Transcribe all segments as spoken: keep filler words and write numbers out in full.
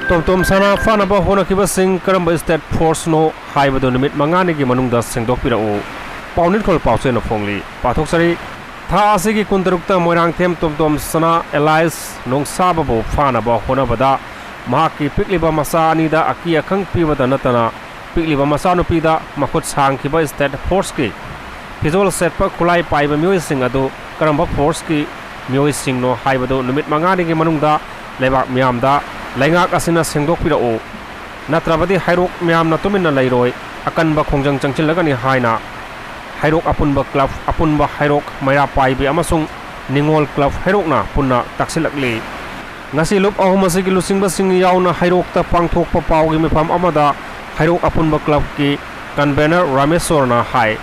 ꯇꯣꯝ ꯇꯣꯝ ꯁꯅꯥ ꯐꯥꯅꯕ ꯍꯣꯠꯅꯈꯤꯕꯁꯤꯡ ꯀꯔꯝꯕ state forceꯅꯣ ꯍꯥꯏꯕꯗꯨ ꯅꯨꯃꯤꯠ ꯃꯉꯥꯅꯤꯒꯤ ꯃꯅꯨꯡꯗ ꯁꯦꯡꯗꯣꯛꯄꯤꯔꯛꯎ꯫ ꯄꯥꯎꯅꯤꯡꯈꯣꯜ ꯄꯥꯎꯆꯦꯅ ꯐꯣꯡꯂꯤ꯫ ꯄꯥꯊꯣꯛꯆꯔꯤ꯫ ꯊꯥ ꯑꯁꯤꯒꯤ ꯀꯨꯟꯇꯔꯨꯛꯇ ꯃꯣꯏꯔꯥꯡꯊꯦꯝ ꯇꯣꯝ ꯇꯣꯝ ꯁꯅꯥ alias ꯅꯣꯡꯁꯥꯕꯕꯨ ꯐꯥꯅꯕ ꯍꯣꯠꯅꯕꯗ ꯃꯍꯥꯛꯀꯤ ꯄꯤꯛꯂꯤꯕ ꯃꯆꯥ ꯑꯅꯤꯗ ꯑꯀꯤ ꯑꯈꯪ ꯄꯤꯕꯗ ꯅꯠꯇꯅ ꯄꯤꯛꯂꯤꯕ ꯃꯆꯥꯅꯨꯄꯤꯗ ꯃꯈꯨꯠ ꯁꯥꯡꯈꯤꯕ state forceꯀꯤ ꯐꯤꯖꯣꯜ ꯁꯦꯠꯄ ꯈꯨꯠꯂꯥꯏ ꯄꯥꯏꯕ ꯃꯤꯑꯣꯏꯁꯤꯡ ꯑꯗꯨ ꯀꯔꯝꯕ forceꯀꯤ ꯃꯤꯑꯣꯏꯁꯤꯡꯅꯣ ꯍꯥꯏꯕꯗꯨ ꯅꯨꯃꯤꯠ ꯃꯉꯥꯅꯤꯒꯤ ꯃꯅꯨꯡꯗ ꯂꯩꯕꯥꯛ ꯃꯤꯌꯥꯝꯗ ꯂꯩꯉꯥꯛ ꯑꯁꯤꯅ ꯁꯦꯡꯗꯣꯛꯄꯤꯔꯛꯎ꯫ ꯅꯠꯇ꯭ꯔꯕꯗꯤ ꯍꯩꯔꯣꯛ ꯃꯤꯌꯥꯝꯅ ꯇꯨꯃꯤꯟꯅ ꯂꯩꯔꯣꯏ, ꯑꯀꯟꯕ ꯈꯣꯡꯖꯪ ꯆꯪꯁꯤꯜꯂꯒꯅꯤ ꯍꯥꯏꯅ ꯍꯩꯔꯣꯛ ꯑꯄꯨꯟꯕ club, ꯑꯄꯨꯟꯕ ꯍꯩꯔꯣꯛ ꯃꯩꯔꯥ ꯄꯥꯏꯕꯤ ꯑꯃꯁꯨꯡ ꯅꯤꯉꯣꯜ club ꯍꯩꯔꯣꯛꯅ ꯄꯨꯟꯅ ꯇꯛꯁꯤꯜꯂꯛꯂꯤ꯫ ꯉꯁꯤ ꯂꯨꯞ ꯑꯍꯨꯝ ꯑꯁꯤꯒꯤ ꯂꯨꯆꯤꯡꯕꯁꯤꯡ ꯌꯥꯎꯅ ꯍꯩꯔꯣꯛꯇ ꯄꯥꯡꯊꯣꯛꯄ ꯄꯥꯎꯒꯤ ꯃꯤꯐꯝ ꯑꯃꯗ ꯍꯩꯔꯣꯛ ꯑꯄꯨꯟꯕ clubꯀꯤ convener ꯔꯥꯃꯦꯁꯣꯔꯅ ꯍꯥꯏ,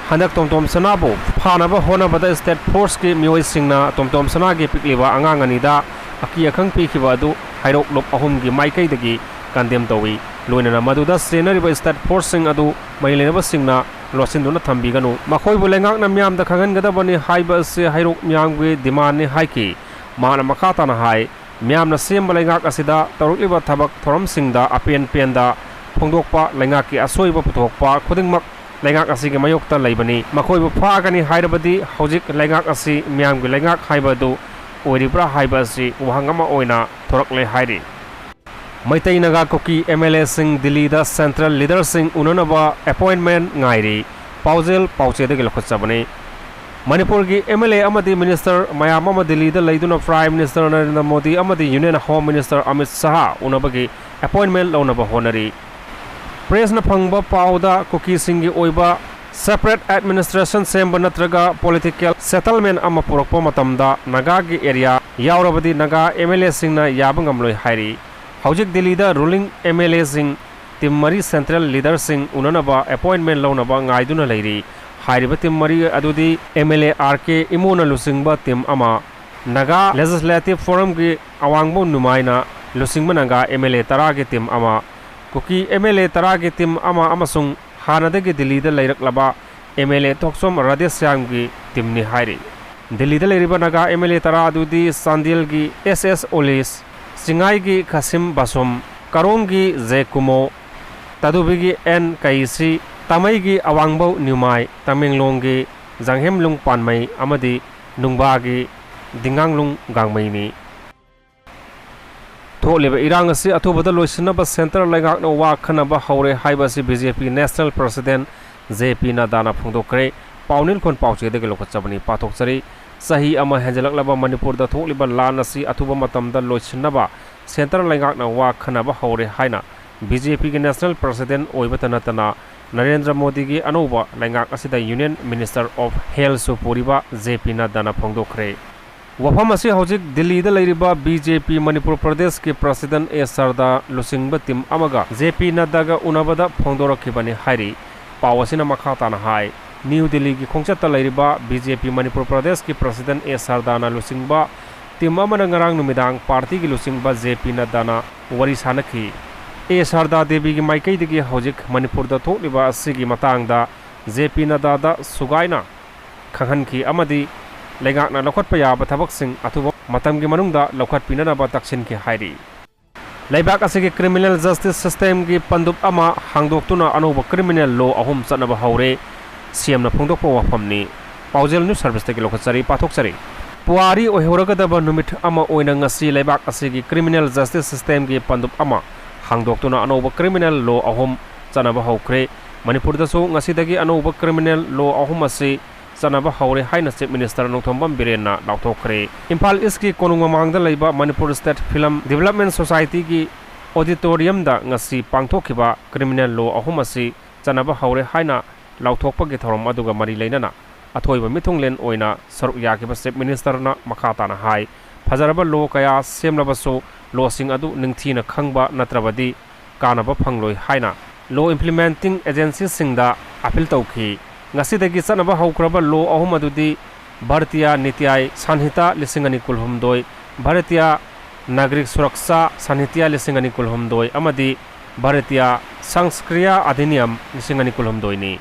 ꯍꯟꯗꯛ ꯇꯣꯝꯇꯣꯝ ꯁꯅꯥꯕꯨ ꯐꯥꯅꯕ ꯍꯣꯠꯅꯕꯗ state forceꯀꯤ ꯃꯤꯑꯣꯏꯁꯤꯡꯅ ꯇꯣꯝꯇꯣꯝ ꯁꯅꯥꯒꯤ ꯄꯤꯛꯂꯤꯕ ꯑꯉꯥꯡ ꯑꯅꯤꯗ ꯑꯀꯤ ꯑꯈꯪ ꯄꯤꯈꯤꯕ ꯑꯗꯨ ꯍꯩꯔꯣꯛ ꯂꯨꯞ ꯑꯍꯨꯝꯒꯤ ꯃꯥꯏꯀꯩꯗꯒꯤ condemn ꯇꯧꯏ꯫ ꯂꯣꯏꯅꯅ ꯃꯗꯨꯗ ꯆꯦꯟꯅꯔꯤꯕ state forceꯁꯤꯡ ꯑꯗꯨ ꯃꯔꯤ ꯂꯩꯅꯕꯁꯤꯡꯅ ꯂꯣꯠꯁꯤꯟꯗꯨꯅ ꯊꯝꯕꯤꯒꯅꯨ꯫ ꯃꯈꯣꯏꯕꯨ ꯂꯩꯉꯥꯛꯅ ꯃꯤꯌꯥꯝꯗ ꯈꯪꯍꯟꯒꯗꯕꯅꯤ ꯍꯥꯏꯕ ꯑꯁꯤ ꯍꯩꯔꯣꯛ ꯃꯤꯌꯥꯝꯒꯤ demandꯅꯤ ꯍꯥꯏꯈꯤ꯫ ꯃꯍꯥꯛꯅ ꯃꯈꯥ ꯇꯥꯅ ꯍꯥꯏ, ꯃꯤꯌꯥꯝꯅ ꯁꯦꯝꯕ ꯂꯩꯉꯥꯛ ꯑꯁꯤꯗ ꯇꯧꯔꯛꯂꯤꯕ ꯊꯕꯛ ꯊꯧꯔꯝꯁꯤꯡꯗ ꯑꯄꯦꯟ ꯄꯦꯟꯗ ꯐꯣꯡꯗꯣꯛꯄ, ꯂꯩꯉꯥꯛꯀꯤ ꯑꯁꯣꯏꯕ ꯄꯨꯊꯣꯛꯄ ꯈꯨꯗꯤꯡꯃꯛ ꯂꯩꯉꯥꯛ ꯑꯁꯤꯒꯤ ꯃꯥꯌꯣꯛꯇ ꯂꯩꯕꯅꯤ꯫ ꯃꯈꯣꯏꯕꯨ ꯐꯥꯒꯅꯤ ꯍꯥꯏꯔꯕꯗꯤ ꯍꯧꯖꯤꯛ ꯂꯩꯉꯥꯛ ꯑꯁꯤ ꯃꯤꯌꯥꯝꯒꯤ ꯂꯩꯉꯥꯛ ꯍꯥꯏꯕ ꯑꯗꯨ ꯑꯣꯏꯔꯤꯕ꯭ꯔꯥ ꯍꯥꯏꯕ ꯑꯁꯤ ꯋꯥꯍꯪ ꯑꯃ ꯑꯣꯏꯅ ꯊꯣꯔꯛꯂꯦ ꯍꯥꯏꯔꯤ꯫ ꯃꯩꯇꯩ ꯅꯥꯒꯥ ꯀꯨꯀꯤ MLAꯁꯤꯡ ꯗꯤꯜꯂꯤꯗ central leaderꯁꯤꯡ ꯎꯅꯅꯕ appointment ꯉꯥꯏꯔꯤ꯫ ꯄꯥꯎꯖꯦꯜ ꯄꯥꯎꯆꯦꯗꯒꯤ ꯂꯧꯈꯠꯆꯕꯅꯤ꯫ ꯃꯅꯤꯄꯨꯔꯒꯤ MLA ꯑꯃꯗꯤ minister ꯃꯌꯥꯝ ꯑꯃ ꯗꯤꯜꯂꯤꯗ ꯂꯩꯗꯨꯅ Prime Minister ꯅꯔꯦꯟꯗ꯭ꯔ ꯃꯣꯗꯤ ꯑꯃꯗꯤ Union Home Minister ꯑꯃꯤꯠ ꯁꯍꯥ ꯎꯅꯕꯒꯤ appointment ꯂꯧꯅꯕ ꯍꯣꯠꯅꯔꯤ꯫ Pressꯅ ꯐꯪꯕ ꯄꯥꯎꯗ ꯀꯨꯀꯤꯁꯤꯡꯒꯤ ꯑꯣꯏꯕ separate administration ꯁꯦꯝꯕ ꯅꯠꯇ꯭ꯔꯒ political settlement ꯑꯃ ꯄꯨꯔꯛꯄ ꯃꯇꯝꯗ ꯅꯥꯒꯥꯒꯤ area ꯌꯥꯎꯔꯕꯗꯤ ꯅꯥꯒꯥ MLAꯁꯤꯡꯅ ꯌꯥꯕ ꯉꯝꯂꯣꯏ ꯍꯥꯏꯔꯤ꯫ ꯍꯧꯖꯤꯛ ꯗꯤꯜꯂꯤꯗ ruling MLAꯁꯤꯡ team ꯃꯔꯤ central leaderꯁꯤꯡ ꯎꯅꯅꯕ appointment ꯂꯧꯅꯕ ꯉꯥꯏꯗꯨꯅ ꯂꯩꯔꯤ꯫ ꯍꯥꯏꯔꯤꯕ team ꯃꯔꯤ ꯑꯗꯨꯗꯤ MLA RK ꯏꯃꯣꯅ ꯂꯨꯆꯤꯡꯕ team ꯑꯃ, ꯅꯥꯒꯥ Legislative Forumꯒꯤ ꯑꯋꯥꯡꯕ ꯅꯨꯃꯥꯏꯅ ꯂꯨꯆꯤꯡꯕ ꯅꯥꯒꯥ MLA ꯇꯔꯥꯒꯤ team ꯑꯃ, ꯀꯨꯀꯤ MLA ꯇꯔꯥꯒꯤ team ꯑꯃ ꯑꯃꯁꯨꯡ ꯍꯥꯟꯅꯗꯒꯤ ꯗꯤꯜꯂꯤꯗ ꯂꯩꯔꯛꯂꯕ MLA ꯊꯣꯛꯆꯣꯝ ꯔꯥꯙꯦꯁ꯭ꯌꯥꯝꯒꯤ teamꯅꯤ ꯍꯥꯏꯔꯤ꯫ ꯗꯤꯜꯂꯤꯗ ꯂꯩꯔꯤꯕ ꯅꯥꯒꯥ MLA ꯇꯔꯥ ꯑꯗꯨꯗꯤ ꯆꯥꯟꯗꯦꯜꯒꯤ S S ꯑꯣꯂꯤꯁ, ꯆꯤꯡꯉꯥꯏꯒꯤ ꯈꯥꯁꯤꯝ ꯕꯥꯁꯨꯝ, ꯀꯥꯔꯣꯡꯒꯤ ꯖꯦ ꯀꯨꯃꯣ, ꯇꯥꯗꯨꯕꯤꯒꯤ ꯑꯦꯟ ꯀꯩꯁꯤ, ꯇꯥꯃꯩꯒꯤ ꯑꯋꯥꯡꯕꯧ ꯅ꯭ꯌꯨꯃꯥꯏ, ꯇꯃꯦꯡꯂꯣꯡꯒꯤ ꯖꯥꯡꯍꯦꯝꯂꯨꯡ ꯄꯥꯟꯃꯩ ꯑꯃꯗꯤ ꯅꯨꯡꯕꯥꯒꯤ ꯗꯤꯡꯉꯥꯡꯂꯨꯡ ꯒꯥꯡꯃꯩꯅꯤ꯫ ꯊꯣꯛꯂꯤꯕ ꯏꯔꯥꯡ ꯑꯁꯤ ꯑꯊꯨꯕꯗ ꯂꯣꯏꯁꯤꯟꯅꯕ ꯁꯦꯟꯇꯔ ꯂꯩꯉꯥꯛꯅ ꯋꯥ ꯈꯟꯅꯕ ꯍꯧꯔꯦ ꯍꯥꯏꯕ ꯑꯁꯤ ꯕꯤ ꯖꯦ ꯄꯤ ꯅꯦꯁꯅꯦꯜ ꯄ꯭ꯔꯁꯤꯗꯦꯟ ꯖꯦ ꯄꯤ ꯅꯗ꯭ꯗꯥꯅ ꯐꯣꯡꯗꯣꯛꯈ꯭ꯔꯦ꯫ ꯄꯥꯎꯅꯤꯜꯈꯣꯟ ꯄꯥꯎꯆꯦꯗꯒꯤ ꯂꯧꯈꯠꯆꯕꯅꯤ꯫ ꯄꯥꯊꯣꯛꯆꯔꯤ꯫ ꯆꯍꯤ ꯑꯃ ꯍꯦꯟꯖꯂꯛꯂꯕ ꯃꯅꯤꯄꯨꯔꯗ ꯊꯣꯛꯂꯤꯕ ꯂꯥꯟ ꯑꯁꯤ ꯑꯊꯨꯕ ꯃꯇꯝꯗ ꯂꯣꯏꯁꯤꯟꯅꯕ ꯁꯦꯟꯇꯔ ꯂꯩꯉꯥꯛꯅ ꯋꯥ ꯈꯟꯅꯕ ꯍꯧꯔꯦ ꯍꯥꯏꯅ ꯕꯤ ꯖꯦ ꯄꯤꯒꯤ ꯅꯦꯁꯅꯦꯜ ꯄ꯭ꯔꯁꯤꯗꯦꯟ ꯑꯣꯏꯕꯇ ꯅꯠꯇꯅ ꯅꯔꯦꯟꯗ꯭ꯔ ꯃꯣꯗꯤꯒꯤ ꯑꯅꯧꯕ ꯂꯩꯉꯥꯛ ꯑꯁꯤꯗ ꯌꯨꯅꯤꯌꯟ ꯃꯤꯅꯤꯁꯇꯔ ꯑꯣꯐ ꯍꯦꯜꯊꯁꯨ ꯄꯨꯔꯤꯕ ꯖꯦ ꯄꯤ ꯅꯗ꯭ꯗꯥꯅ ꯐꯣꯡꯗꯣꯛꯈ꯭ꯔꯦ꯫ ꯋꯥꯐꯝ ꯑꯁꯤ ꯍꯧꯖꯤꯛ ꯗꯤꯜꯂꯤꯗ ꯂꯩꯔꯤꯕ ꯕꯤ ꯖꯦ ꯄꯤ ꯃꯅꯤꯄꯨꯔ ꯄ꯭ꯔꯗꯦꯁꯀꯤ ꯄ꯭ꯔꯁꯤꯗꯦꯟ ꯑꯦ ꯁꯔꯗꯥ ꯂꯨꯆꯤꯡꯕ ꯇꯤꯝ ꯑꯃꯒ ꯖꯦ ꯄꯤ ꯅꯗ꯭ꯗꯥꯒ ꯎꯅꯕꯗ ꯐꯣꯡꯗꯣꯔꯛꯈꯤꯕꯅꯤ ꯍꯥꯏꯔꯤ꯫ ꯄꯥꯎ ꯑꯁꯤꯅ ꯃꯈꯥ ꯇꯥꯅ ꯍꯥꯏ, ꯅ꯭ꯌꯨ ꯗꯤꯜꯂꯤꯒꯤ ꯈꯣꯡꯆꯠꯇ ꯂꯩꯔꯤꯕ ꯕꯤ ꯖꯦ ꯄꯤ ꯃꯅꯤꯄꯨꯔ ꯄ꯭ꯔꯗꯦꯁꯀꯤ ꯄ꯭ꯔꯁꯤꯗꯦꯟ ꯑꯦ ꯁꯔꯗꯥꯅ ꯂꯨꯆꯤꯡꯕ ꯇꯤꯝ ꯑꯃꯅ ꯉꯔꯥꯡ ꯅꯨꯃꯤꯗꯥꯡ ꯄꯥꯔꯇꯤꯒꯤ ꯂꯨꯆꯤꯡꯕ ꯖꯦ ꯄꯤ ꯅꯗ꯭ꯗꯥꯅ ꯋꯥꯔꯤ ꯁꯥꯅꯈꯤ꯫ ꯑꯦ ꯁꯔꯗꯥ ꯗꯦꯕꯤꯒꯤ ꯃꯥꯏꯀꯩꯗꯒꯤ ꯍꯧꯖꯤꯛ ꯃꯅꯤꯄꯨꯔꯗ ꯊꯣꯛꯂꯤꯕ ꯑꯁꯤꯒꯤ ꯃꯇꯥꯡꯗ ꯖꯦ ꯄꯤ ꯅꯗ꯭ꯗꯥꯗ ꯁꯨꯒꯥꯏꯅ ꯈꯪꯍꯟꯈꯤ ꯑꯃꯗꯤ ꯂꯩꯉꯥꯛꯅ ꯂꯧꯈꯠꯄ ꯌꯥꯕ ꯊꯕꯛꯁꯤꯡ ꯑꯊꯨꯕ ꯃꯇꯝꯒꯤ ꯃꯅꯨꯡꯗ ꯂꯧꯈꯠꯄꯤꯅꯅꯕ ꯇꯛꯁꯤꯟꯈꯤ ꯍꯥꯏꯔꯤ꯫ ꯂꯩꯕꯥꯛ ꯑꯁꯤꯒꯤ ꯀ꯭ꯔꯤꯃꯤꯅꯦꯜ ꯖꯁꯇꯤꯁ ꯁꯤꯁꯇꯦꯝꯒꯤ ꯄꯟꯗꯨꯞ ꯑꯃ ꯍꯥꯡꯗꯣꯛꯇꯨꯅ ꯑꯅꯧꯕ ꯀ꯭ꯔꯤꯃꯤꯅꯦꯜ ꯂꯣ ꯑꯍꯨꯝ ꯆꯠꯅꯕ ꯍꯧꯔꯦ꯫ ꯁꯤ ꯑꯦꯝꯅ ꯐꯣꯡꯗꯣꯛꯄ ꯋꯥꯐꯝꯅꯤ꯫ ꯄꯥꯎꯖꯦꯜ ꯅ꯭ꯌꯨꯁ ꯁꯔꯚꯤꯁꯇꯒꯤ ꯂꯧꯈꯠꯆꯔꯤ, ꯄꯥꯊꯣꯛꯆꯔꯤ꯫ ꯄꯨꯋꯥꯔꯤ ꯑꯣꯏꯍꯧꯔꯒꯗꯕ ꯅꯨꯃꯤꯠ ꯑꯃ ꯑꯣꯏꯅ ꯉꯁꯤ ꯂꯩꯕꯥꯛ ꯑꯁꯤꯒꯤ ꯀ꯭ꯔꯤꯃꯤꯅꯦꯜ ꯖꯁꯇꯤꯁ ꯁꯤꯁꯇꯦꯝꯒꯤ ꯄꯟꯗꯨꯞ ꯑꯃ ꯍꯥꯡꯗꯣꯛꯇꯨꯅ ꯑꯅꯧꯕ ꯀ꯭ꯔꯤꯃꯤꯅꯦꯜ ꯂꯣ ꯑꯍꯨꯝ ꯆꯠꯅꯕ ꯍꯧꯈ꯭ꯔꯦ꯫ ꯃꯅꯤꯄꯨꯔꯗꯁꯨ ꯉꯁꯤꯗꯒꯤ ꯑꯅꯧꯕ ꯀ꯭ꯔꯤꯃꯤꯅꯦꯜ ꯂꯣ ꯑꯍꯨꯝ ꯑꯁꯤ ꯆꯠꯅꯕ ꯍꯧꯔꯦ ꯍꯥꯏꯅ ꯆꯤꯐ ꯃꯤꯅꯤꯁꯇꯔ ꯅꯣꯡꯊꯣꯝꯕꯝ ꯕꯤꯔꯦꯟꯅ ꯂꯥꯎꯊꯣꯛꯈ꯭ꯔꯦ꯫ ꯏꯝꯐꯥꯜ ꯏꯁꯀꯤ ꯀꯣꯅꯨꯡ ꯃꯃꯥꯡꯗ ꯂꯩꯕ ꯃꯅꯤꯄꯨꯔ ꯁ꯭ꯇꯦꯠ ꯐꯤꯂꯝ ꯗꯤꯕꯦꯂꯞꯃꯦꯟ ꯁꯣꯁꯥꯏꯇꯤꯒꯤ ꯑꯣꯗꯤꯇꯣꯔꯤꯌꯝꯗ ꯉꯁꯤ ꯄꯥꯡꯊꯣꯛꯈꯤꯕ ꯀ꯭ꯔꯤꯃꯤꯅꯦꯜ ꯂꯣ ꯑꯍꯨꯝ ꯑꯁꯤ ꯆꯠꯅꯕ ꯍꯧꯔꯦ ꯍꯥꯏꯅ ꯂꯥꯎꯊꯣꯛꯄꯒꯤ ꯊꯧꯔꯝ ꯑꯗꯨꯒ ꯃꯔꯤ ꯂꯩꯅꯅ ꯑꯊꯣꯏꯕ ꯃꯤꯊꯨꯡꯂꯦꯟ ꯑꯣꯏꯅ ꯁꯔꯨꯛ ꯌꯥꯈꯤꯕ ꯆꯤꯐ ꯃꯤꯅꯤꯁꯇꯔꯅ ꯃꯈꯥ ꯇꯥꯅ ꯍꯥꯏ, ꯐꯖꯔꯕ ꯂꯣ ꯀꯌꯥ ꯁꯦꯝꯂꯕꯁꯨ ꯂꯣꯁꯤꯡ ꯑꯗꯨ ꯅꯤꯡꯊꯤꯅ ꯈꯪꯕ ꯅꯠꯇ꯭ꯔꯕꯗꯤ ꯀꯥꯟꯅꯕ ꯐꯪꯂꯣꯏ ꯍꯥꯏꯅ ꯂꯣ ꯏꯝꯄ꯭ꯂꯤꯃꯦꯟꯇꯤꯡ ꯑꯦꯖꯦꯟꯁꯤꯁꯤꯡꯗ ꯑꯥꯄꯤꯜ ꯇꯧꯈꯤ꯫ ꯉꯁꯤꯗꯒꯤ ꯆꯠꯅꯕ ꯍꯧꯈ꯭ꯔꯕ ꯂꯣ ꯑꯍꯨꯝ ꯑꯗꯨꯗꯤ ꯚꯥꯔꯇꯤꯌꯥ ꯅꯤꯇ꯭ꯌꯥꯏ ꯁꯥꯟꯍꯤꯇꯥ ꯂꯤꯁꯤꯡ ꯑꯅꯤ ꯀꯨꯟꯍꯨꯝꯗꯣꯏ, ꯚꯥꯔꯇꯤꯌꯥ ꯅꯥꯒꯔꯤꯛ ꯁꯨꯔꯛꯁꯥ ꯁꯥꯟꯍꯤꯇ꯭ꯌꯥ ꯂꯤꯁꯤꯡ ꯑꯅꯤ ꯀꯨꯟꯍꯨꯝꯗꯣꯏ ꯑꯃꯗꯤ ꯚꯥꯔꯇꯤꯌꯥ ꯁꯪꯁꯀ꯭ꯔꯤꯌꯥ ꯑꯙꯤꯅꯤꯌꯝ ꯂꯤꯁꯤꯡ ꯑꯅꯤ ꯀꯨꯟꯍꯨꯝꯗꯣꯏꯅꯤ꯫